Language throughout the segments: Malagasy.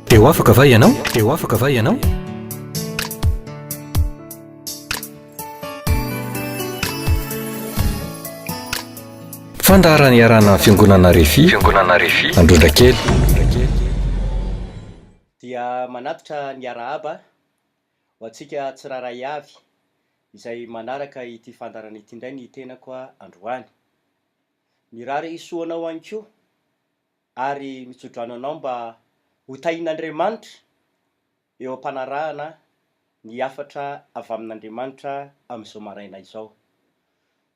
Te ho afaka va ianao? Te ho afaka va ianao? Fandaharana iarahana amin'ny Fiangonana Refi, Fiangonana Refi, Androndrakely. Dia manatitra ny arahaba ho antsika tsirairay avy izay manaraka ity fandaharana ity indray ny tenako androany. Mirary soa anao ihany koa ary mitsodrano anao mba ho tahian'Andriamanitra eo am-panarahana ny hafatra avy amin'Andriamanitra amin'izao maraina izao.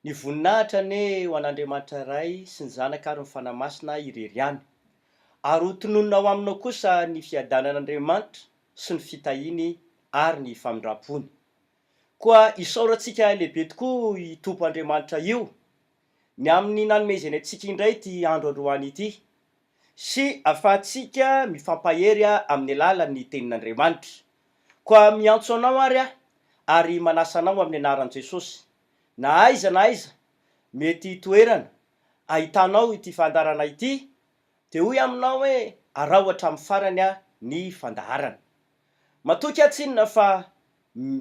Ny voninahitra anie ho an'Andriamanitra Ray sy ny Zanaka ary ny Fanahy Masina irery ihany. Ary ho tononina ao aminao kosa ny fiadanan'Andriamanitra sy ny fitahiany ary ny famindram-pony. Koa isaorantsika lehibe tokoa i Tompo Andriamanitra io ny amin'ny nanomezany antsika indray ity andro androany ity sy ahafahantsika mifampahery amin'ny alalan'ny Tenin'Andriamanitra. Koa miantso anao ary aho ary manasa anao amin'ny anaran'i Jesosy, na aiza na aiza mety toerana ahitanao ity fandaharana ity, dia hoy aminao hoe araho hatramin'ny farany ny fandaharana. Matoky aho tsinona fa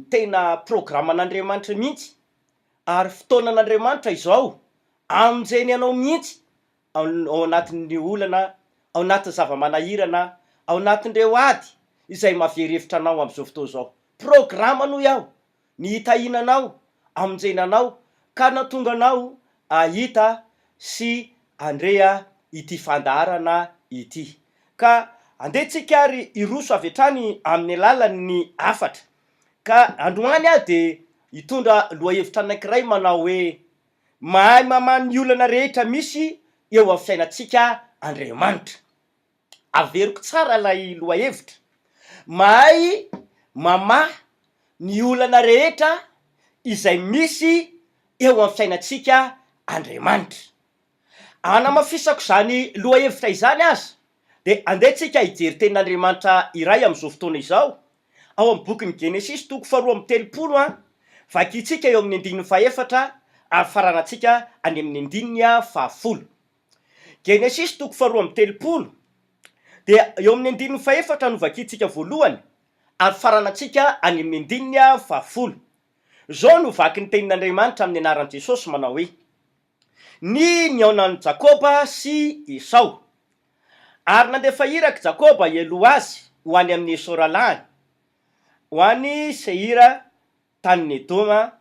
tena programan'Andriamanitra mihitsy Ary fotoanan'Andriamanitra izao hamonjeny anao mihitsy ao anatin'ny olana, ao anatin'ny zava-manahirana, ao anatin'ireo ady izay mahavery hevitra anao amin'izao fotoana izao. Programany hoy aho ny hitahiana anao, hamonjena anao ka nahatonga anao hahita sy handre ity fandaharana ity. Ka andeha tsika ary hiroso avy hatrany amin'ny alalan'ny hafatra. Ka androany aho dia hitondra lohahevitra anankiray manao hoe, Mahay mamaha ny olana rehetra misy eo amin'ny fiainantsika Andriamanitra. Averiko tsara ilay lohahevitra, Mahay mamaha ny olana rehetra izay misy eo amin'ny fiainantsika Andriamanitra. Hanamafisako izany lohahevitra izany aza dia andeha tsika hijery tenin'Andriamanitra iray amin'izao fotoana izao, ao amin'ny bokin'ny Genesisy toko faharoa amby telopolo an, vakintsika eo amin'ny andininy fahefatra ary faranantsika any amin'ny andininy fahafolo. Genesisy toko faharoa amby telopolo dia eo amin'ny andininy fahefatra no vakintsika voalohany ary faranantsika any amin'ny andininy fahafolo. Izao no vakin'ny tenin'Andriamanitra amin'ny anaran'i Jesosy manao hoe, Ny nihaonan'i Jakoba sy Esao. Ary nandefa iraka Jakoba hialoha azy ho any amin'i Esao rahalahiny, ho any Seira, tanin'i Edoma,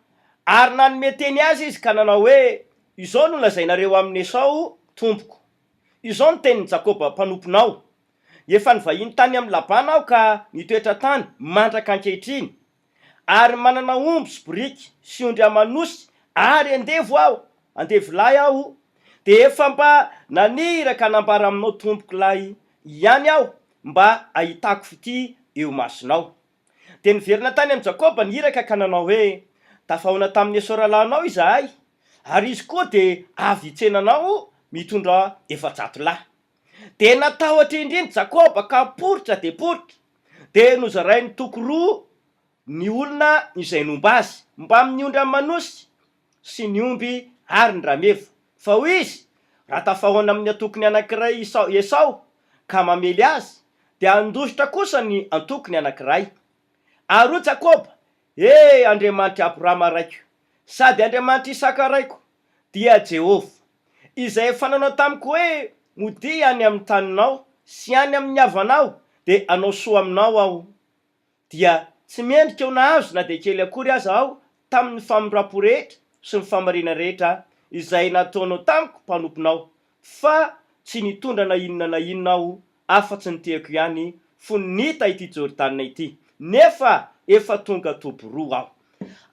ary nanome teny azy izy ka nanao hoe, Izao no lazainareo amin'i Esao tompoko, Izao no tenin'i Jakoba mpanomponao, Efa nivahiny tany amin'i Labana aho ka nitoetra tany mandraka ankehitriny, Ary manana omby sy boriky sy ondry aman'osy ary andevo aho, andevolahy aho, dia efa mba naniraka hanambara aminao tompoko lahy ihany aho mba hahitako fitia eo imasonao. Dia niverina tany amin'i Jakoba ny iraka ka nanao hoe, Tafahaona tamin'i Esao rahalahinao izahay, ary izy koa dia avy hitsena anao mitondra 400 lahy. Dia natahotra indrindra Jakoba ka poritra dia poritra. Dia nozarainy toko roa ny olona izay nomba azy, mbamin'ny ondry aman'osy sy ny omby ary ny rameva. Fa hoy izy, Raha tafahaona amin'ny antokony anankiray Esao ka mamely azy, dia handositra kosa ny antokony anankiray. Ary hoy Jakoba, He Andriamanitr'i Abrahama raiko, sady Andriamanitr'i Isaka raiko, dia Jehovah, Izay efa nanao tamiko hoe, Modia any amin'ny taninao sy any amin'ny havanao, dia hanao soa aminao Aho, dia tsy mendrika ho nahazo na dia kely akory aza aho tamin'ny famindram-po rehetra sy ny fahamarinana rehetra izay nataonao tamiko mpanomponao, fa tsy nitondra na inona na inona aho afa-tsy ny tehiko ihany fony nita ity Jordana ity, nefa efa tonga toby roa aho.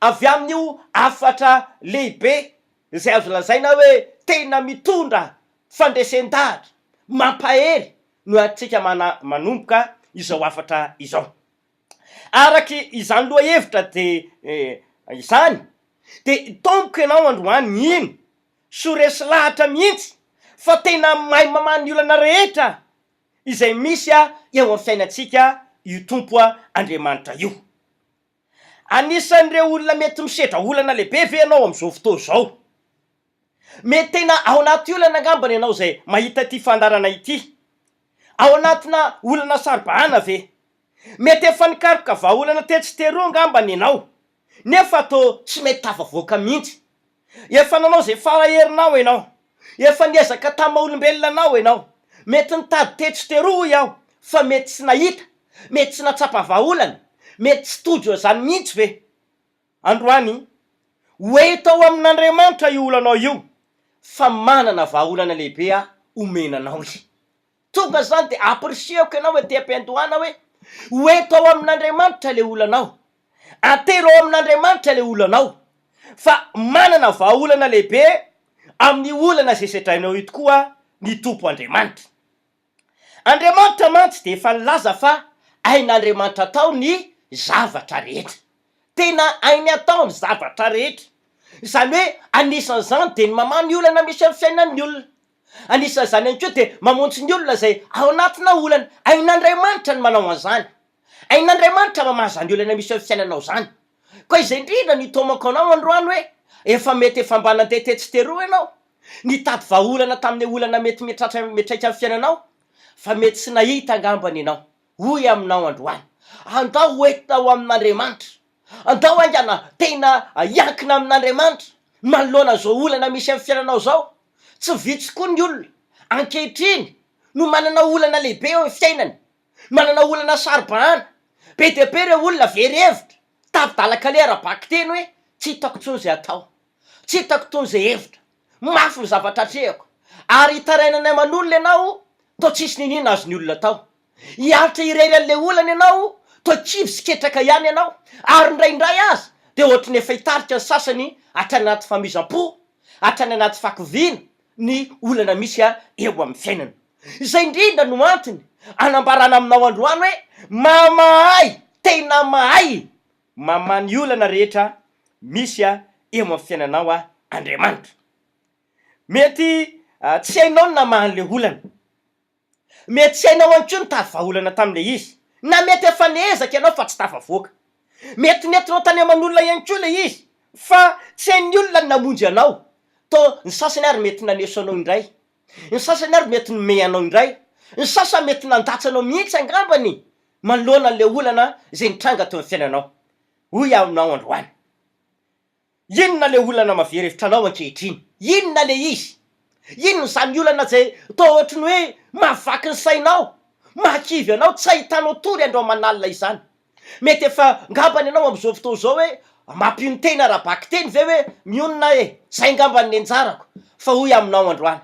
Avy amin'io hafatra lehibe izay azo lazaina hoe tena mitondra fandresen-dahatra mampahery no antsika manomboka izao hafatra izao. Araka izany lohahevitra dia izany dia tompoko ianao androany mino sy ho resy lahatra mihitsy fa tena mahay mamaha ny olana rehetra izay misy eo amin'ny fiainantsika io Tompo Andriamanitra io. Anisan'ireo olona mety misedra olana lehibe ve ianao amin'izao fotoana izao? Mety tena ao anaty olana angambany ianao izay mahita ity fandaharana ity. ao anatina olana saro-bahana ve? Mety efa nikaroka vahaolana tetsy sy teroa angambany ianao, nefa toa tsy mety tafavoaka mihitsy. Efa nanao izay fara herinao ianao. Efa niezaka tamin'ny maha olombelona anao ianao. Mety nitady tetsy sy teroa hoy aho, fa mety tsy nahita, mety tsy nahatsapa vahaolana, mety tsy tojo an'izany mihitsy ve? Androany, ho eto ao amin'Andriamanitra io olanao io, fa manana vahaolana lehibe aho omena anao Izy. Tonga izany dia ampirisihako ianao ety am-piandohana hoe, ho eto ao amin'Andriamanitra ilay olanao. Atero ao amin'Andriamanitra ilay olanao, fa manana vahaolana lehibe amin'ny olana izay sedrainao io tokoa ny Tompo Andriamanitra. Andriamanitra mantsy dia efa nilaza fa hain'Andriamanitra atao ny zavatra rehetra. Tena hainy atao ny zavatra rehetra. Izany hoe anisan'izany dia ny mamaha ny olana misy amin'ny fiainan'ny olona. Anisan'izany ihany koa dia mamonjy ny olona izay ao anatina olana. Hain'Andriamanitra ny manao an'izany. Hain'Andriamanitra mamaha izany olana misy amin'ny fiainanao izany. Koa izay indrindra no itaomako anao androany hoe efa mety efa mba nandeha tetsy teroa ianao, nitady vahaolana tamin'ny olana mety mitratra mitraika amin'ny fiainanao fa mety tsy nahita angambany ianao. Hoy aminao androany, andao ho entina ho amin'Andriamanitra. Andao haingana tena hiankina amin'Andriamanitra manoloana izao olana misy amin'ny fiainanao izao. Tsy vitsy koa ny olona ankehitriny no manana olana lehibe eo amin'ny fiainany. Manana olana saro-bahana. Be dia be ireo olona very hevitra, tapi-dalan-kaleha ara-bakiteny hoe tsy hitako intsony izay atao, tsy hitako intsony izay hevitra, mafy ny zavatra atrehako. Ary hitarainana aman'olona ianao toa tsisy niniana azon'ny olona atao. Hiaritra irery an'ilay olana ianao toa kivy sy ketraka ihany ianao, ary indraindray aza dia ohatry ny efa hitarika ny sasany hatrany anaty famizam-po, hatrany anaty fahakiviana ny olana misy eo amin'ny fiainana. Izay indrindra no antony anambarana aminao androany hoe mamahay, tena mahay mamaha ny olana rehetra misy eo amin'ny fiainanao Andriamanitra. Mety tsy hainao ny namaha an'ilay olana. Mety tsy hainao ihany koa nitady vahaolana tamin'ilay izy. Na mety efa niezaka ianao fa tsy tafavoaka. Mety nentinao tany aman'olona ihany koa ilay izy fa tsy hain'ny olona ny namonjy anao. Toa ny sasany ary mety naneso anao indray. Ny sasany ary mety nomehy anao indray. Ny sasany mety nandatsa anao mihitsy angambany manoloana an'ilay olana izay nitranga teo amin'ny fiainanao. Hoy aho aminao androany. Inona ilay olana mahavery hevitra anao ankehitriny? Inona ilay izy? Inona izany olana izay toa ohatry ny hoe mahavaky ny sainao, mahakivy anao, tsy ahitanao tory andro aman'alina izany? Mety efa ngambany ianao amin'izao fotoana izao hoe mampionon-tena ara-bakiteny ve hoe mionona aho e, izay ngambany ny anjarako. Fa hoy aho aminao androany,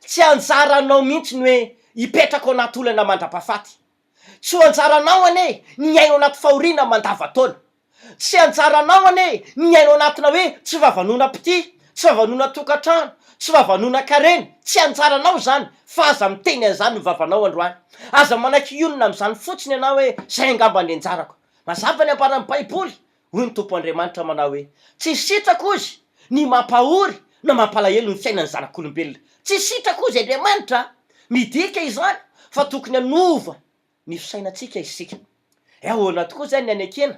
tsy anjaranao mihitsy ny hoe hipetraka ao anaty olana mandra-pahafaty. Tsy ho anjaranao anie ny hiaina ao anaty fahoriana mandavantaona. Tsy anjaranao anie ny hiaina ao anatina hoe tsy fahavanonam-pitia, tsy fahavanonan-tokantrano, tsy fahavanonan-karena. Tsy anjaranao izany fa aza miteny an'izany ny vavanao androany. Aza manaiky hionona amin'izany fotsiny ianao hoe izay angamba ny anjarako. Mazava ny ambaran'ny Baiboly, hoy ny Tompo Andriamanitra manao hoe, Tsy sitrako hozy ny mampahory na mampalahelo ny fiainan'ny zanak'olombelona. Tsy sitrako hozy Andriamanitra a! Midika izany fa tokony hanova ny fisainantsika isika. E ahoana tokoa izay ny hanekena?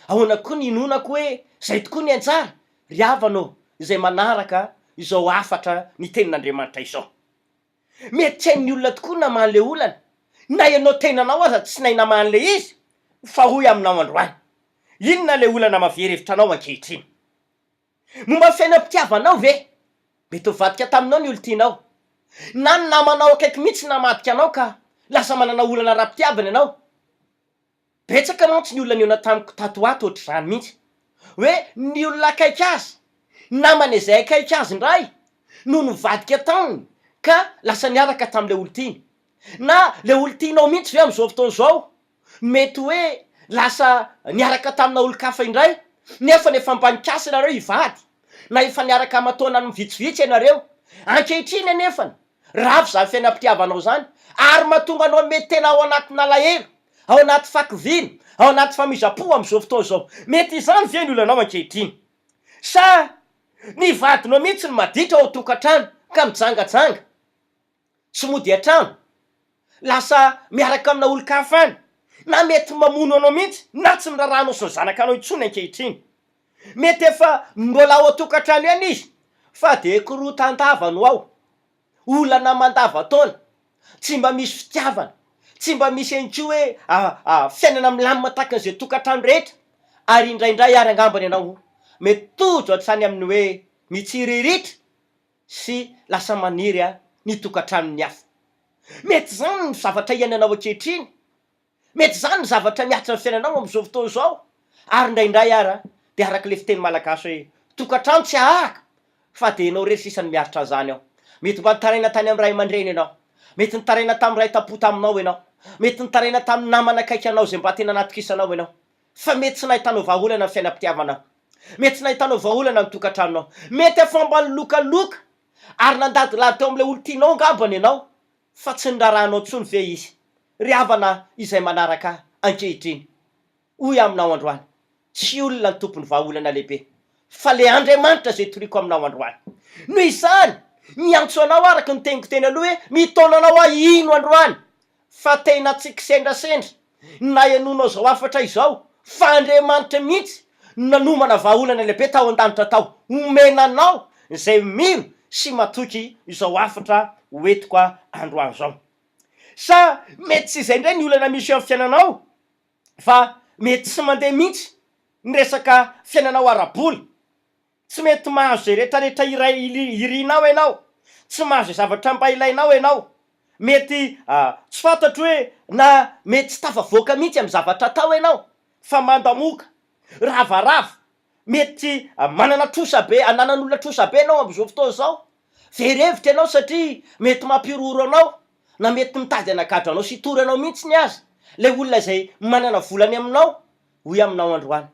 Ahoana koa ny hinoana koa hoe izay tokoa ny anjara? Ry havana ô, izay manaraka izao hafatra ny tenin'Andriamanitra izao. Mety tsy hain'ny olona tokoa ny namaha an'ilay olana, na ianao tenanao aza tsy nahay namaha an'ilay izy, fa hoy aminao androany, inona ilay olana mahavery hevitra anao ankehitriny? Momba ny fiainam-pitiavanao ve? Mety nivadika taminao ny olon-tianao, na ny namanao akaiky mihitsy namadika anao ka lasa manana olana ara-pitiavana ianao. Betsaka mantsy ny olona nihaona tamiko tato ho ato ohatr'izany mihitsy. Hoe ny olona akaiky azy, namany izay akaiky azy indray no nivadika taminy ka lasa niaraka tamin'ilay olon-tiany. Na ilay olon-tianao mihitsy ve amin'izao fotoana izao mety hoe lasa niaraka tamina olon-kafa indray nefa efa mba nikasa ianareo hivady na efa niaraka aman-taonany vitsivitsy ianareo. Ankehitriny anefany Ravo izany fiainam-pitiavanao izany ary mahatonga anao mety tena ao anatin'alahelo, ao anaty fahakiviana, ao anaty famizam-po amin'izao fotoana izao. Mety izany ve ny olanao ankehitriny? Sa ny vadinao mihitsy no maditra ao an-tokantrano ka mijangajanga, tsy mody an-trano, lasa miaraka amina olon-kafa any, na mety mamono anao mihitsy na tsy miraharaha anao sy ny zanakanao intsony ankehitriny? Mety efa mbola ao an-tokantrano ihany izy fa dia korotan-dava no ao. Olana mandavan-taona, tsy mba misy fitiavana. Tsy mba misy ihany koa hoe fiainana milamina tahaka an'izay tokantrano rehetra, ary indraindray ary angambany ianao mety tojo hatrany amin'ny hoe mitsiriritra sy lasa maniry ny tokantranon'ny hafa. Mety izany ny zavatra iainanao ankehitriny, mety izany ny zavatra mihatra ny fiainanao amin'izao fotoana izao, ary indraindray ara dia araka ilay fiteny malagasy hoe tokantrano tsy ahahaka fa dia ianao irery sisa no miaritra an'izany ao. Mety mba nitaraina tany amin'ny ray aman-dreny ianao, mety nitaraina tamin'ny ray tam-po taminao ianao, mety nitaraina tamin'ny namana akaiky anao izay mba tena natokisanao ianao, fa mety tsy nahitanao vahaolana ny fiainam-pitiavanao, mety tsy nahitanao vahaolana ny tokantranonao, mety efa mba nilokaloka ary nandadilady teo amin'ilay olon-tianao angambany ianao, fa tsy niraharahanao intsony ve izy? Ry havana izay manaraka ahy ankehitriny, hoy aho aminao androany, tsy olona ny tompon'ny vahaolana lehibe, fa le Andriamanitra izay toriko aminao androany. Noho izany, miantso anao aho araka ny teniko teny aloha hoe, mitaona anao aho hino androany, fa tena tsy kisendrasendra ny nahenoanao izao hafatra izao, fa Andriamanitra mihitsy no nanomana vahaolana lehibe tao an-danitra tao, homena anao izay mino sy matoky izao hafatra hoentiko androany izao. Sa mety tsy izay indray ny olana misy eo amin'ny fiainanao? Fa mety tsy mandeha mihitsy ny resaka fiainanao ara-bola, tsy mety mahazo izay retraretra iray irinao ianao, tsy mahazo izay zavatra mba ilainao ianao, mety tsy fantatro hoe na mety tsy tafavoaka mihitsy amin'ny zavatra atao ianao fa mandamoka, ravarava, mety manana trosa be, ananan'olona trosa be ianao amin'izao fotoana izao, very hevitra ianao satria mety mampihorohoro anao na mety mitady hanagadra anao sy hitory anao mihitsy aza ilay olona izay manana vola any aminao, hoy aminao androany,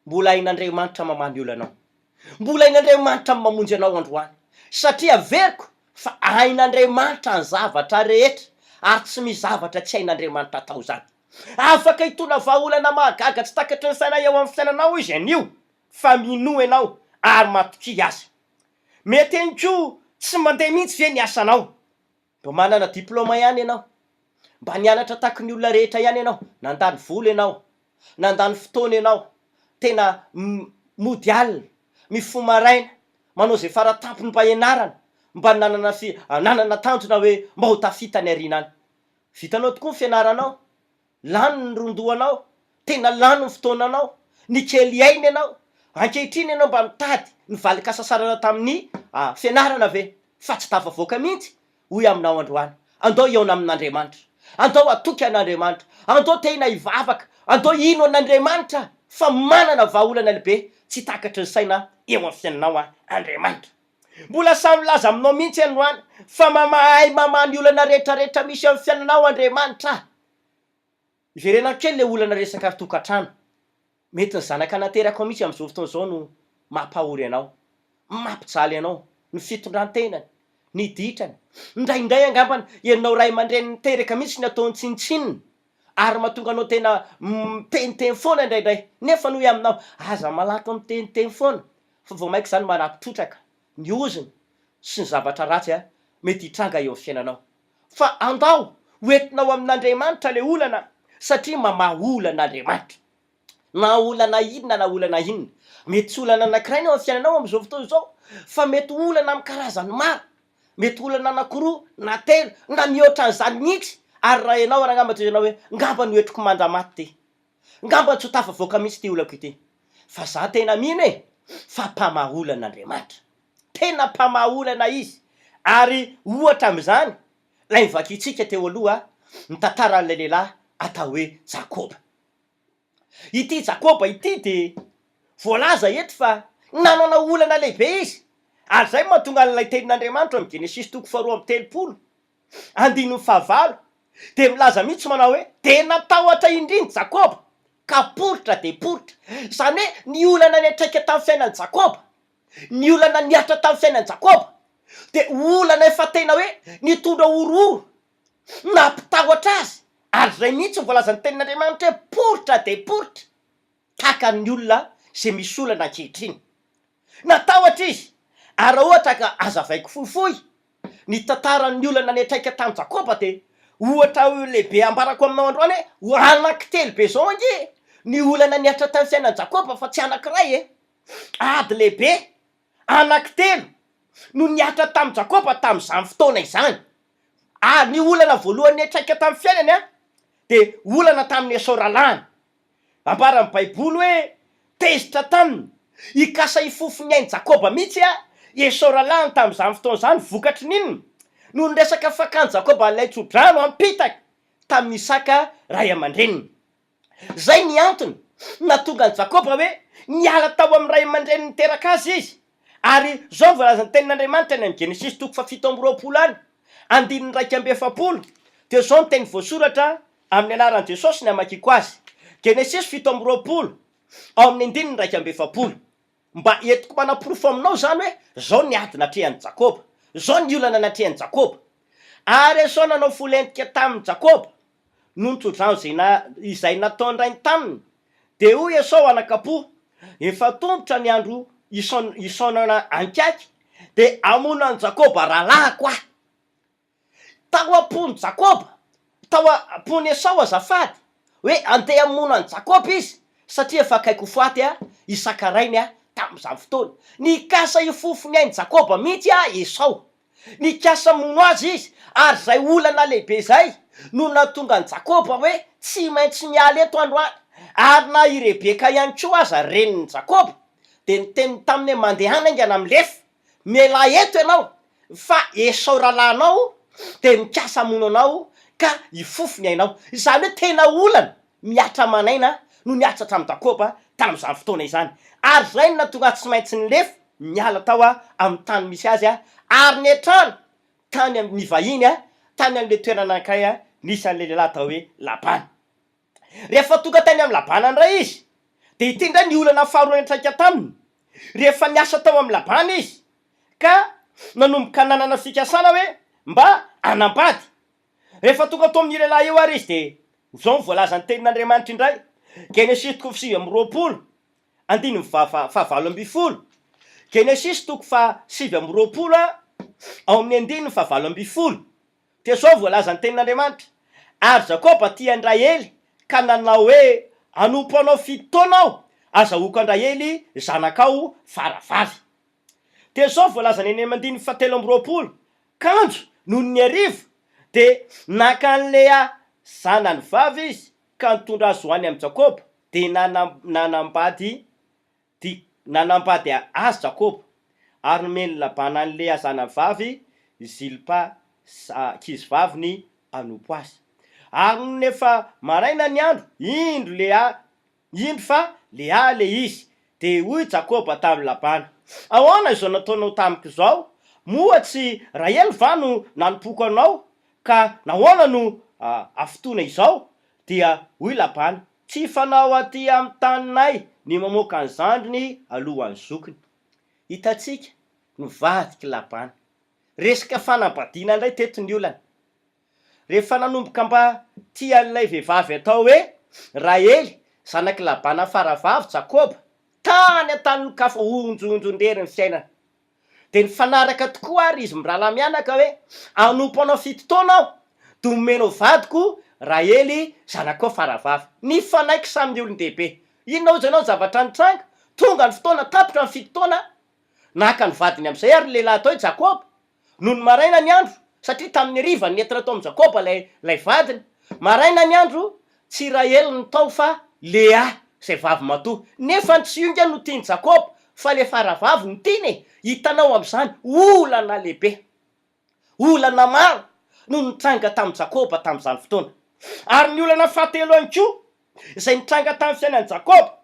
mbola hain'Andriamanitra mamaha ny olanao. Mbola hain'Andriamanitra ny mamonjy anao androany, satria averiko fa hain'Andriamanitra ny zavatra rehetra ary tsy misy zavatra tsy hain'Andriamanitra atao izany. Afaka hitondra vahaolana mahagaga tsy takatry ny saina eo amin'ny fiainanao Izy anio, fa minoa ianao ary matokia Azy. Mety ihany koa tsy mandeha mihitsy ve ny asanao? Mba manana diploma ihany ianao, mba nianatra tahaky ny olona rehetra ihany ianao, nandany vola ianao, nandany fotoana ianao, tena mody alina, mifoha maraina, manao izay faratampony mba hianarana, mba nanana fi- nanana tanjona hoe mba ho tafita any aoriana any. Vitanao tokoa ny fianaranao, Lany ny ron-dohanao, tena lany ny fotoananao, nikely aina ianao, ankehitriny ianao mba mitady ny valin-kasasarana tamin'ny fianarana ve? Fa tsy tafavoaka mihitsy, hoy aminao androany, andao hihaona amin'Andriamanitra, andao hatoky an'Andriamanitra, andao tena hivavaka, andao hino an'Andriamanitra fa manana vahaolana lehibe tsy takatry ny saina eo amin'ny fiainanao Andriamanitra. Mbola sahy milaza aminao mihitsy androany fa mamahay mamaha ny olana rehetrarehetra misy eo amin'ny fiainanao Andriamanitra. Iverenako kely le olana resaka tokantrano. Mety ny zanaka naterakao mihitsy amin'izao fotoana izao no mampahory anao, mampijaly anao, ny fitondran-tenany, ny ditrany. Indraindray angambany ianao ray aman-dreny niteraka mihitsy no ataony tsinontsinona ary mahatonga anao tena miteniteny foana indraindray. Nefa ny hoy aminao, aza malaky miteniteny foana fa vao mainka izany manampy trotraka ny ozona sy ny zavatra ratsy mety hitranga eo amin'ny fiainanao. Fa andao ho entinao amin'Andriamanitra ilay olana satria mamaha olana Andriamanitra. Na olana inona na olana inona. Mety tsy olana anankiray ny eo amin'ny fiainanao amin'izao fotoana izao fa mety ho olana amin'ny karazany maro. Mety ho olana anankiroa na telo na mihoatra an'izany mihitsy ary raha ianao ary angamba toy ianao hoe ngamba noetriko mandra-maty ity. Ngamba tsy ho tafavoaka mihitsy ity olako ity. Fa za tena mino e! Fa mpamaha olana Andriamanitra. Tena mpamaha olana Izy. Ary ohatra amin'izany, ilay novakintsika teo aloha, ny tantaran'ilay lehilahy atao hoe Jakoba. Ity Jakoba ity dia voalaza eto fa nanana olana lehibe izy. Ary izay no mahatonga an'ilay tenin'Andriamanitra ao amin'ny Genesisy toko faharoa amby telopolo, andininy fahavalo, dia milaza mihitsy manao hoe, Dia natahotra indrindra Jakoba, ka poritra dia poritra. Izany hoe ny olana niantraika tamin'ny fiainan'i Jakoba, ny olana nihatra tamin'ny fiainan'i Jakoba, dia olana efa tena hoe nitondra horohoro, nampitahotra azy, ary izay mihitsy no voalazan'ny tenin'Andriamanitra hoe poritra dia poritra, tahaka ny olona izay misy olana ankehitriny. Natahotra izy, ary raha ohatra ka hazavaiko fohifohy ny tantaran'ny olana niantraika tamin'i Jakoba dia ohatra lehibe ambarako aminao androany hoe anankitelo be izao ange ny olana nihatra tamin'ny fiainan'i Jakoba fa tsy anankiray e! Ady lehibe anankitelo no nihatra tamin'i Jakoba tamin'izany fotoana izany. Ary ny olana voalohany niantraika tamin'ny fiainany an! dia olana tamin'i Esao rahalahiny. Ambaran'ny Baiboly hoe tezitra taminy, hikasa hifofo ny ain'i Jakoba mihitsy i Esao rahalahiny tamin'izany fotoana izany. Vokatry ny inona? Noho ny resaka fakan'i Jakoba an'ilay tsodrano am-pitaka tamin'i Isaka ray aman-dreniny. Izay ny antony nahatonga an'i Jakoba hoe niala tao amin'ny ray aman-dreniny niteraka azy izy. Ary izao no voalazan'ny Tenin'Andriamanitra any amin'ny Genesisy toko fahafito amby roapolo any, andininy 41, dia izao ny teny voasoratra amin'ny anaran'i Jesosy ny hamakiako azy. Genesisy 27, ao amin'ny andininy 41. Mba entiko manaporofo aminao izany hoe izao ny ady natrehan'i Jakoba, izao ny olana natrehan'i Jakoba. Ary Esao nanao fo lentika tamin'i Jakoba, noho ny tsodrano izay na, izay nataon-drainy taminy. Dia hoy Esao anakam-po, Efa tontotra ny andro hisaon, hisaonana ankiaky, dia hamono an'i Jakoba rahalahiko aho. Tao am-pon'i Jakoba, tao am-pon'i Esao azafady, hoe andeha hamono an'i Jakoba izy, satria efa akaiky ho faty Isaka rainy tamin'izany fotoana. Nikasa hifofo ny ain'i Jakoba mihitsy Esao. Nikasa hamono azy izy, ary izay olana lehibe izay no nahatonga an'i Jakoba hoe tsy maintsy miala eto androany. Ary na i Rebeka ihany koa aza, renin'i Jakoba, dia niteny taminy hoe, Mandehana haingana milefa, Mialà eto ianao, fa Esao rahalahinao dia mikasa hamono anao ka hifofo ny ainao. Izany hoe tena olana mihatra aman'aina no nihatra tamin'i Jakoba tamin'izany fotoana izany. Ary izay no nahatonga azy tsy maintsy nilefa niala tao amin'ny tany misy azy ary niantrano tany amin'ny vahiny tany amin'ilay toerana anankiray nisy an'ilay lehilahy atao hoe Labana. Rehefa tonga tany amin'i Labana indray izy, dia ity indray ny olana faharoa niantraika taminy, Rehefa niasa tao amin'i Labana izy, ka nanomboka nanana fikasana hoe mba hanambady. Rehefa tonga tao amin'io lehilahy io àry izy, dia izao no voalazan'ny Tenin'Andriamanitra indray, Genesisy toko 29, andininy faha-18. Genesisy toko faha-29, ao amin'ny andininy faha-18. Dia izao voalazan'ny tenin'Andriamanitra, Ary Jakoba tia an-dRahely ka nanao hoe, Hanompo anao fito taona aho, azahoako an-dRahely zanakao faravavy. Dia izao voalazany eny amin'ny andininy fahatelo amby roapolo, Kanjo nony ny hariva, dia naka an'i Lea zanany vavy izy ka nitondra azy ho any amin'i Jakoba, dia nanambady Dia nanambady azy Jakoba, ary nomen'i Labana an'i Lea zanany vavy Zilpa ankizivaviny hanompo azy. Ary nony efa maraina ny andro, indro Lea, indro fa Lea ilay izy. Dia hoy Jakoba tamin'i Labana, Ahoana izao nataonao tamiko izao? Moa tsy Rahely va no nanompoako anao, ka nahoana no hafintohina izao? Dia hoy Labana, Tsy fanao aty amin'ny taninay ny mamoaka ny zandriny alohan'ny zokiny. Hitantsika ny vadik'i Labana. Resaka fanambadiana indray teto ny olana. Rehefa nanomboka mba tia an'ilay vehivavy atao hoe Rahely, zanak'i Labana faravavy, Jakoba, tany an-tanin-kafa honjohonjon-drery ny fiainana. Dia nifanaraka tokoa ary izy mirahalahy mianaka hoe, Hanompo anao fito taona aho, dia homenao vadiko Rahely zanakao faravavy. Nifanaiky samy olon-dehibe. Inona hozy ianao ny zavatra nitranga? Tonga ny fotoana, tapitra ny fito taona, naka ny vadiny amin'izay ary ny lehilahy atao hoe Jakoba. Nony maraina ny andro, satria tamin'ny hariva no nentina tao amin'i Jakoba ilay ilay vadiny. Maraina ny andro, tsy Rahely no tao fa Lea, izay vavy matoa. Nefa ny tsy io ange no tian'i Jakoba, fa ilay faravavy no tiany e! Hitanao amin'izany, olana lehibe, olana maro no nitranga tamin'i Jakoba tamin'izany fotoana. Ary ny olana fahatelo ihany koa, izay nitranga tamin'ny fiainan'i Jakoba,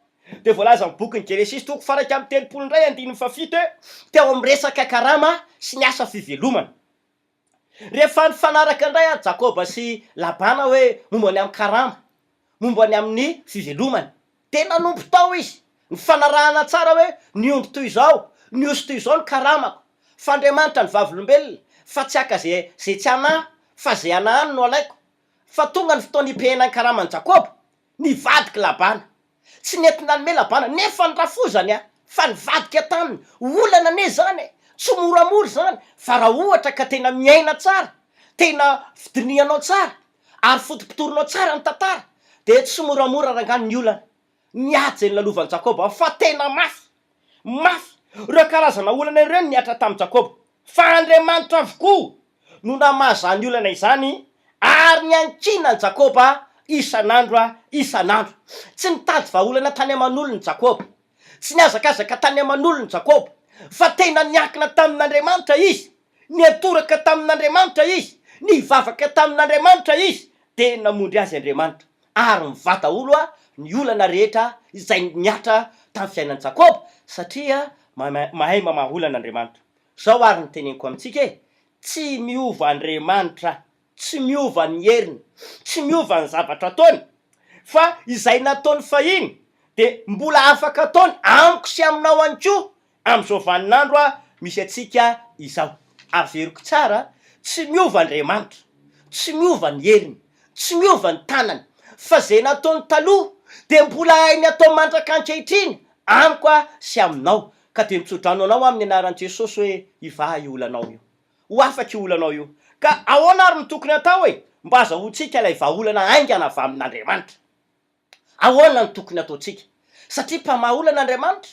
dia voalazan'ny bokin'ny Genesisy toko faha-31 indray andininy fahafito hoe, teo amin'ny resaka karama sy ny asa fivelomana. Rehefa nifanaraka indray ary Jakoba sy Labana hoe momba ny amin'ny karama, momba ny amin'ny fivelomana, dia nanompo tao izy. Nifanarahana tsara hoe ny ondry toy izao, ny osy toy izao ny karamako. Fa Andriamanitra ny vavolombelona, fa tsy haka izay izay tsy anà, fa izay anà any no alaiko. Fa tonga ny fotoana hipehena ny karaman'i Jakoba, nivadik'i Labana. Tsy nety nanome Labana, nefa ny rafozany a! Fa nivadika taminy. Olana anie izany e! Tsy moramora izany, fa raha ohatra ka tena miaina tsara, tena fidinihanao tsara, ary fotopotorinao tsara ny tantara, dia tsy moramora rangahy ny olana. Ny ady izay nolalovan'i Jakoba, fa tena mafy! Mafy! Ireo karazana olana ireo no nihatra tamin'i Jakoba. Fa Andriamanitra avokoa no namaha izany olana izany, ary niankinan'i Jakoba isan'andro isan'andro. Tsy nitady vahaolana tany aman'olona i Jakoba. Tsy nihazakazaka tany aman'olona i Jakoba, fa tena niankina tamin'Andriamanitra izy. Niantoraka tamin'Andriamanitra izy. Nivavaka tamin'Andriamanitra izy. Dia namondry azy Andriamanitra. Ary nivaha daholo ny olana rehetra izay nihatra tamin'ny fiainan'i Jakoba, satria mahay mamaha olana Andriamanitra. Izao ary no teneniko amintsika e, tsy miova Andriamanitra, tsy miova ny heriny, tsy miova ny zavatra ataony, fa izay nataony fahiny dia mbola afaka ataony amiko sy aminao ihany koa amin'izao vaninandro misy antsika izao. Averiko tsara, tsy miova Andriamanitra, tsy miova ny heriny, tsy miova ny tanany, fa izay nataony taloha dia mbola hainy atao mandraka ankehitriny amiko sy aminao. Ka dia mitsodrano anao amin'ny anaran'i Jesosy hoe hivaha io olanao io. Ho afaka io olanao io. Ka ahoana ary no tokony hatao e? Mba hazahoantsika ilay vahaolana haingana avy amin'Andriamanitra. Ahoana no tokony hataontsika? Satria mpamaha olana Andriamanitra.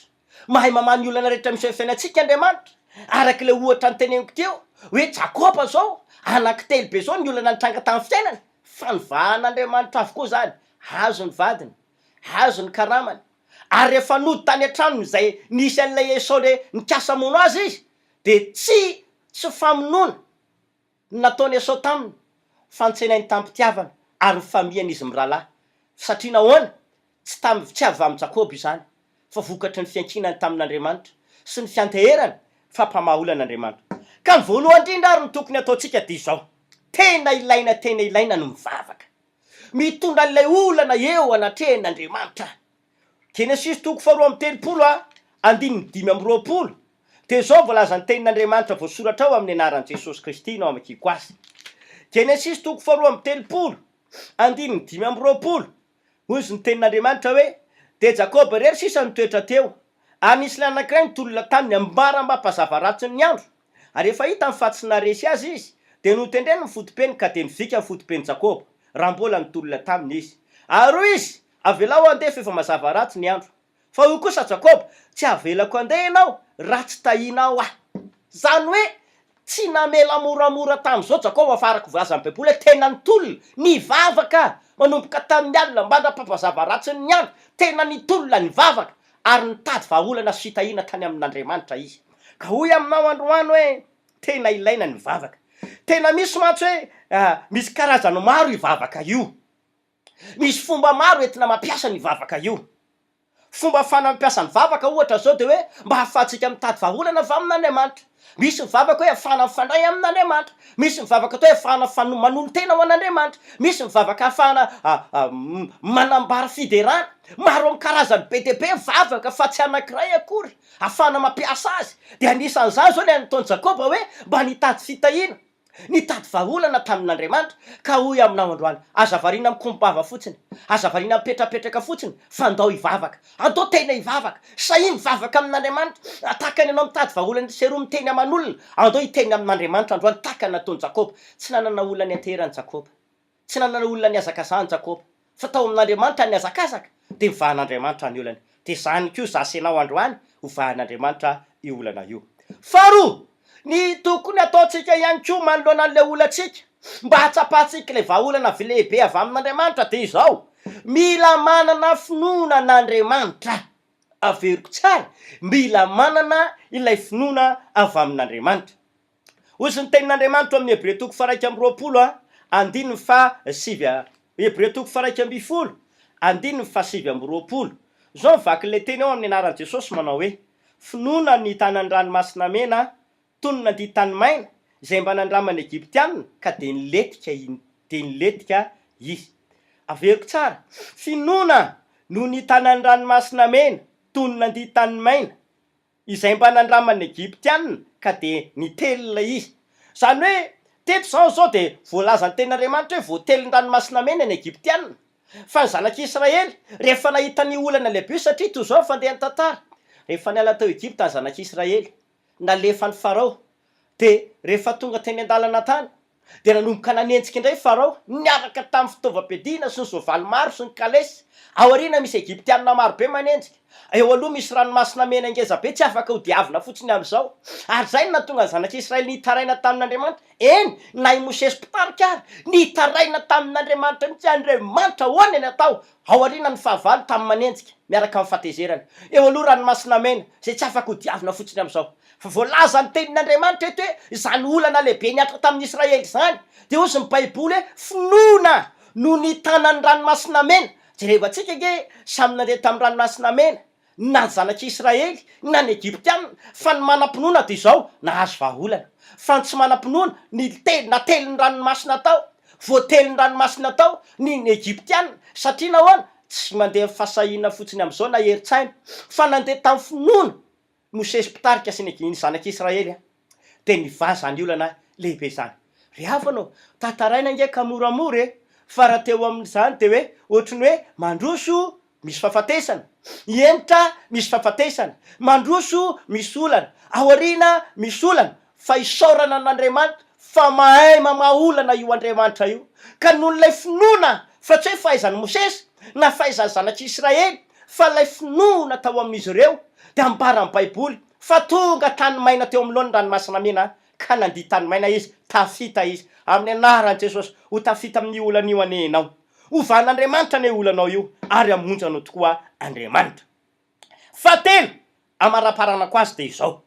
Mahay mamaha ny olana rehetra misy eo amin'ny fiainantsika Andriamanitra. Araka ilay ohatra noteneniko teo, hoe Jakoba izao, anankitelo be izao ny olana nitranga tamin'ny fiainany, fa novahan'Andriamanitra avokoa izany. Azo ny vadiny, azo ny karamany, ary rehefa nody tany an-tranony izay nisy an'ilay Esao le nikasa hamono azy izy, dia tsy tsy famonoana no nataon'i Esao taminy, fa notsenainy tamim-pitiavana ary nifamihana izy mirahalahy. Satria nahoana? Tsy tam tsy avy amin'i Jakoba izany, fa vokatry ny fiankinany tamin'Andriamanitra sy ny fianteherany fa mpamaha olana Andriamanitra. Ka ny voalohany indrindra ary no tokony hataontsika dia izao, tena ilaina tena ilaina ny mivavaka. Mitondra an'ilay olana eo anatrehan'Andriamanitra. Genesisy toko faharoa amby telopolo a, andininy 25, dia izao voalazan'ny tenin'Andriamanitra voasoratra ao amin'ny anaran'i Jesosy Kristy no amakiako azy. Genesisy toko faharoa amby telopolo, andininy 25, hoy izy ny tenin'Andriamanitra hoe, Dia Jakoba irery sisa nitoetra teo, ary nisy lahy anankiray nitolona taminy ambara mba hampazava ratsy ny andro. Ary rehefa hitany fa tsy naharesy azy izy, dia notendreny ny fotopeny ka dia nivika ny fotopen'i Jakoba, raha mbola nitolona taminy izy. Ary hoy izy, Avelao aho handeha fa efa mazava ratsy ny andro. Fa hoy kosa Jakoba, Tsy havelako handeha ianao raha tsy tahianao aho. Izany hoe, tsy namela moramora tamin'izao Jakoba fa araka ny voalazan'ny Baiboly hoe tena nitolona, nivavaka, manomboka tamin'ny alina mandra-pampazava ratsy ny andro, tena nitolona nivavaka ary nitady vahaolana sy fitahiana tany amin'Andriamanitra izy. Ka hoy aminao androany hoe, tena ilaina ny vavaka. Tena misy mantsy hoe misy karazany maro io vavaka io. Misy fomba maro entina mampiasa ny vavaka io. Fomba fanampiasa ny vavaka ohatra zao de hoe mba hahafahantsika mitady vahaolana avy amin'Andriamanitra. Misy ny vavaka hoe ahafahana mifandray amin'Andriamanitra. Misy ny vavaka atao hoe ahafahana fano- manolo-tena ho an'Andriamanitra. Misy ny vavaka ahafahana manambara fiderana. Maro amin'ny karazany be dia be ny vavaka fa tsy anankiray akory ahafahana mampiasa azy. De anisan'izany zao le nataon'i Jakoba hoe mba nitady fitahiana. Nitady vahaolana tamin'Andriamanitra, ka hoy aminao androany, aza variana mikombava fotsiny, aza variana mipetrapetraka fotsiny, fa ndao hivavaka. Andao tena hivavaka. Sahia mivavaka amin'Andriamanitra. Tahaka ny anao mitady vahaolana etsy sy eroa miteny aman'olona, andao hiteny amin'Andriamanitra androany tahaka ny nataon'i Jakoba. Tsy nanana olona nianteherany Jakoba. Tsy nanana olona nihazakazahany Jakoba, fa tao amin'Andriamanitra nihazakazaka, dia novahan'Andriamanitra ny olany. Dia izany koa izaho sy ianao androany, hovahan'Andriamanitra io olana io. Faharoa, ny tokony hataontsika ihany koa manoloana an'ilay olantsika, mba hahatsapantsika ilay vahaolana avy lehibe avy amin'Andriamanitra, dia izao, mila manana finoana an'Andriamanitra. Averiko tsara, mila manana ilay finoana avy amin'Andriamanitra. Hozy ny tenin'Andriamanitra ao amin'ny Hebreo toko faha-21 a, andininy faha-9 a, Hebreo toko faha-11, andininy faha-29. Izao ny vakin'ilay teny ao amin'ny anaran'i Jesosy manao hoe, Finoana ny nitana ny ranomasina mena, toy ny nandia tany maina, izay mba nandraman'ny Egyptiana, ka dia nilentika dia nilentika izy. Averiko tsara, finoana no nitana ny ranomasina mena, toy ny nandia tany maina, izay mba nandraman'ny Egyptiana ka dia nitelina izy. Izany hoe teto izany izao dia voalazan'ny tenin'Andriamanitra hoe voatelin'ny ranomasina mena ny Egyptiana. Fa ny zanak'Israely rehefa nahita ny olana lehibe satria toy izao ny fandehan'ny tantara, rehefa niala tao Egypta ny zanak'Israely, nalefan'i Farao, dia rehefa tonga teny an-dalana tany Dia nanomboka nanenjika indray Farao, niaraka tamin'ny fitaovam-piadiana sy ny soavaly maro sy ny kalesy. Aoriana misy Egyptiana maro be manenjika. Eo aloha misy ranomasina mena ngeza be tsy afaka ho diavina fotsiny amin'izao. Ary izay no nahatonga ny zanak'Israely nitaraina tamin'Andriamanitra. Eny, na i Mosesy mpitarika ary, nitaraina tamin'Andriamanitra mihitsy, Andriamanitra, ahoana ny atao? Ao aoriana ny fahavalo tamy manenjika, miaraka amin'ny fahatezerana. Eo aloha ranomasina mena, izay tsy afaka ho diavina fotsiny amin'izao. Fa voalaza ny tenin'Andriamanitra eto hoe izany olana lehibe nihatra tamin'ny Israely izany, dia hozy ny Baiboly hoe finoana no nitana ny ranomasina mena. Jerevantsika ange, samy nandeha tamin'ny ranomasina mena, na ny zanak'Israely, na ny Egyptiana, fa ny manam-pinoana dia izao, nahazo vahaolana. Fa ny tsy manam-pinoana, ny te, natelin'ny ranomasina tao, voatelin'ny ranomasina tao ny ny Egyptiana, satria nahoana? Tsy mandeha amin'ny fahasahiana fotsiny amin'izao na herin-tsaina, fa nandeha tamin'ny finoana. Mosesy mpitarika sy ny ny zanak'Israely dia nivaha izany olana lehibe izany. Ry havana ô, tantaraina ange ka moramora e! Fa raha teo amin'izany dia hoe ohatry ny hoe mandroso misy fahafatesana, hihemotra misy fahafatesana, mandroso misy olana, aoriana misy olana, fa isaorana an'Andriamanitra fa mahay mamaha olana io Andriamanitra io. Ka noho ilay finoana fa tsy hoe fahaizan'i Mosesy na fahaizan'ny zanak'Israely fa ilay finoana tao amin'izy ireo dia ambaran'ny Baiboly fa tonga tany maina teo anoloany ny Ranomasina Mena ka nandia tany maina izy, tafita izy. Amin'ny anaran'i Jesosy, ho tafita amin'io olana io anie ianao. Hovan'Andriamanitra anie io olanao io ary hamonjy anao tokoa Andriamanitra. Fahatelo, amaraparanako azy dia izao.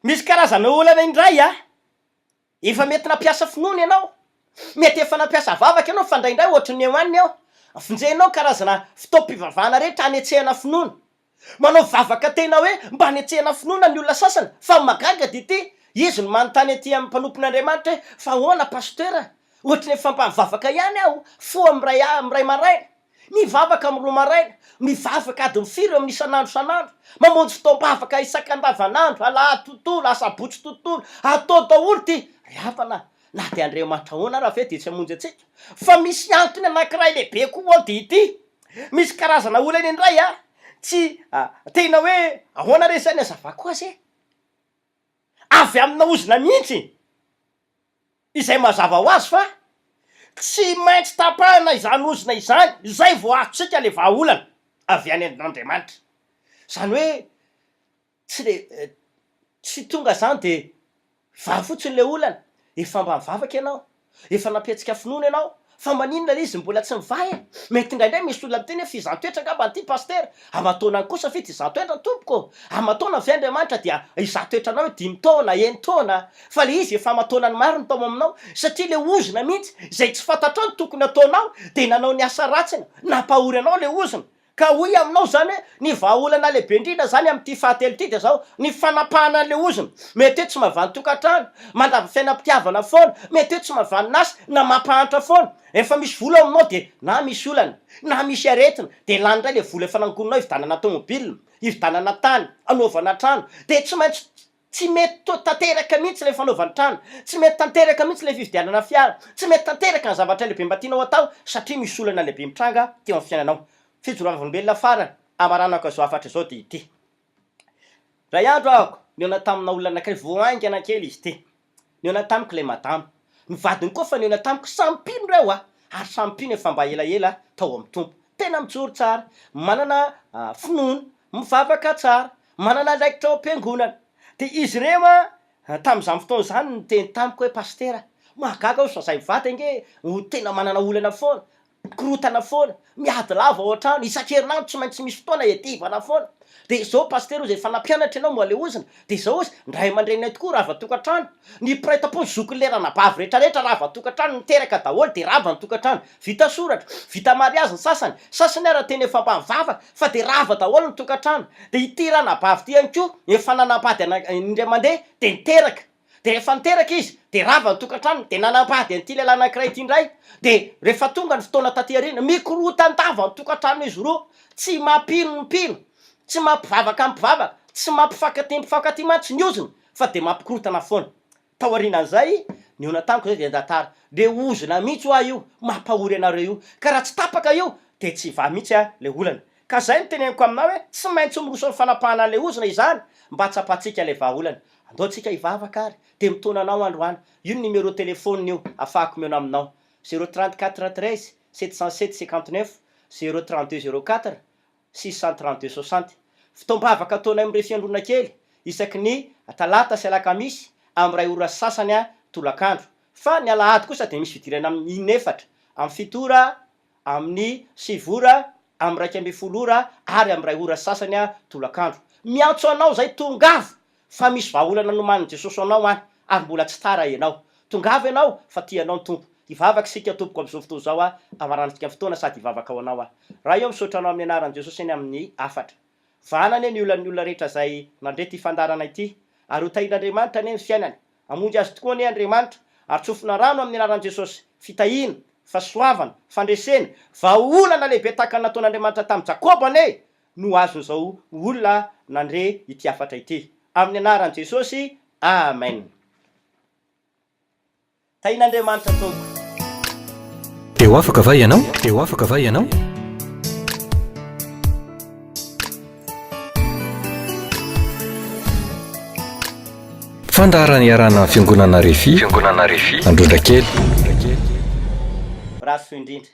Misy karazana olana indray a! Efa mety nampiasa finoana ianao, mety efa nampiasa vavaka ianao fa indraindray ohatry ny eo any eo, vonjenao karazana fotoam-pivavahana rehetra hanetsehana finoana. Manao vavaka tena hoe mba hanetsehana finoana ny olona sasany fa ny mahagaga dia ity, izy no manontany aty amin'ny mpanompon'Andriamanitra hoe fa ahoana pasteur a? Ohatry ny efa mba mivavaka ihany aho, fo amin'ny iray amin'ny iray maraina, Mivavaka amin'ny roa maraina, mivavaka adiny firy eo amin'ny isan'andro isan'andro, mamonjy fotoam-bavaka isan-kandavanandro, alahady tontolo, asabotsy tontolo, atao daholo ity. Ry havana, na dia Andriamanitra ahoana ara ve dia tsy hamonjy antsika? Fa misy antony anankiray lehibe koa ao dia ity, misy karazana olana indray a, tsy tena hoe ahoana re izay ny hazavako azy e? Avy amina ozona mihitsy. Izay mazava ho azy fa tsy maintsy tapahina izany ozona izany izay vao azontsika le vahaolana avy any amin'Andriamanitra. Izany hoe tsy le tsy tonga izany de vaha fotsiny le olana, efa mba nivavaka ianao, efa nampihetsika finoana ianao, fa maninona le izy mbola tsy mivaha e? Mety indraindray misy olona miteny hoe f'izahan-toetra angamba ity pasitera, Aman-taonany kosa ve dia izaho toetra tompoko ô? Aman-taona ve Andriamanitra dia izaho toetranao hoe dimy taona, enin-taona? Fa le izy efa aman-taonany maro ny tao aminao satria le ozona mihitsy izay tsy fantatrao ny tokony ataonao dia nanao ny asa ratsiny nampahory anao le ozona. Ka hoy aminao izany hoe ny vahaolana lehibe indrindra izany amin'ity fahatelo ity dia izao, ny fanapahana an'le ozona. Mety hoe tsy mahavanon tokantrano, mandrava fiainam-pitiavana foana, mety hoe tsy mahavanon-asa na mampahantra foana. Rehefa misy vola ao aminao dia na misy olana, na misy aretina, dia lany indray ilay vola efa nangoninao hividianana tomobile, hividianana tany, hanaovana trano, dia tsy maintsy tsy mety to tanteraka mihitsy ilay fanaovana trano, tsy mety tanteraka mihitsy ilay fividianana fiara, tsy mety tanteraka ny zavatra lehibe mba tianao atao satria misy olana lehibe mitranga teo amin'ny fiainanao. Fijoroana vavolombelona farany hamaranako izao hafatra izao dia ity. Indray andro aho nihaona tamina olona anankiray vao haingana kely izy ity. Nihaona tamiko ilay madama. Ny vadiny koa efa nihaona tamiko, samy mpino ireo a! Ary samy mpino efa mba elaela tao amin'ny Tompo. Tena mijoro tsara, manana finoana, mivavaka tsara, manana andraikitra ao am-piangonana. Dia izy ireo an, tamin'izany fotoana izany niteny tamiko hoe Pasitera, mahagaga hozy fa izahay mivady ange no tena manana olana foana. Mikorotana foana, miady lava ao an-trano, isan-kerinandro tsy maintsy misy fotoana iadivana foana. Dia izao Pasitera ozy efa nampianatra ianao moa le ozona, dia izao ozy, ny ray aman-dreninay tokoa rava tokantrano, ny mpiray tampo ny zokin'ilay ranabavy rehetrarehetra rava tokantrano, niteraka daholo dia rava ny tokantrano, vita soratra, vita mariazy ny sasany, sasany ara tena efa mba mivavaka fa dia rava daholo ny tokantrano, dia ity ranabavy ity ihany koa efa nanambady ana indray mandeha dia niteraka. Dia rehefa niteraka izy, dia rava ny tokantranony, dia nanambady an'ity lehilahy anankiray ity indray, dia rehefa tonga ny fotoana taty aoriana, mikorotan-dava ny tokantranon'izy roa, tsy mampino ny mpino, tsy mampivavaka ny mpivavaka, tsy mampifankatia ny mpifankatia mantsy ny ozona, fa dia mampikorontana foana. Tao aorianan'izay, nihaona tamiko izay dia nitantara, le ozona mihitsy hoa io, mampahory anareo io, ka raha tsy tapaka io, dia tsy hivaha mihitsy ilay olana. Ka zay no teneniko aminao hoe tsy maintsy miroso amin'ny fanapahana an'ilay ozona izany mba hatsapantsika ilay vahaolana. Andao tsika hivavaka ary dia mitaona anao androany. Io ny numéro téléphone io afahako mihaona aminao. Zéro 34 13 707 59 zéro 32 04. 632 60. Fotoam-bavaka ataonay amin'ireo fiangonana kely isaky ny talata sy alakamisy amin'ny iray ora sy sasany tolakandro. Fa ny alahady kosa dia misy fidirana amin'ny inefatra, amin'ny fito ora, amin'ny sivy ora, amin'ny 11 ora ary amin'ny iray ora sy sasany tolakandro. Miantso anao izay tongava fa misy vahaolana nomanin'i Jesosy ho anao any ary mbola tsy tara ianao. Tongava ianao fa tia anao ny Tompo. Hivavaka isika tompoko amin'izao fotoana izao aho, hamaranantsika ny fotoana sady hivavaka ho anao aho. Ray ô misaotra anao amin'ny anaran'i Jesosy eny amin'ny hafatra. Vahana anie ny olan'ny olona rehetra izay nandre ity fandaharana ity ary ho tahian'Andriamanitra anie ny fiainany. Hamonjy azy tokoa anie Andriamanitra ary tsofina rano amin'ny anaran'i Jesosy. Fitahiana, fahasoavana, fandresena, vahaolana lehibe tahaka ny nataon'Andriamanitra tamin'i Jakoba anie no azon'izao olona nandre ity hafatra ity. Amin'ny anaran'i Jesosy, Amen. Tahin'Andriamanitra tompoko. Te ho afaka va ianao? Te ho afaka va ianao? Fandaharana iarahana amin'ny Fiangonana Refi, Fiangonana Refi, Androndrakely. Mirary soa indrindra.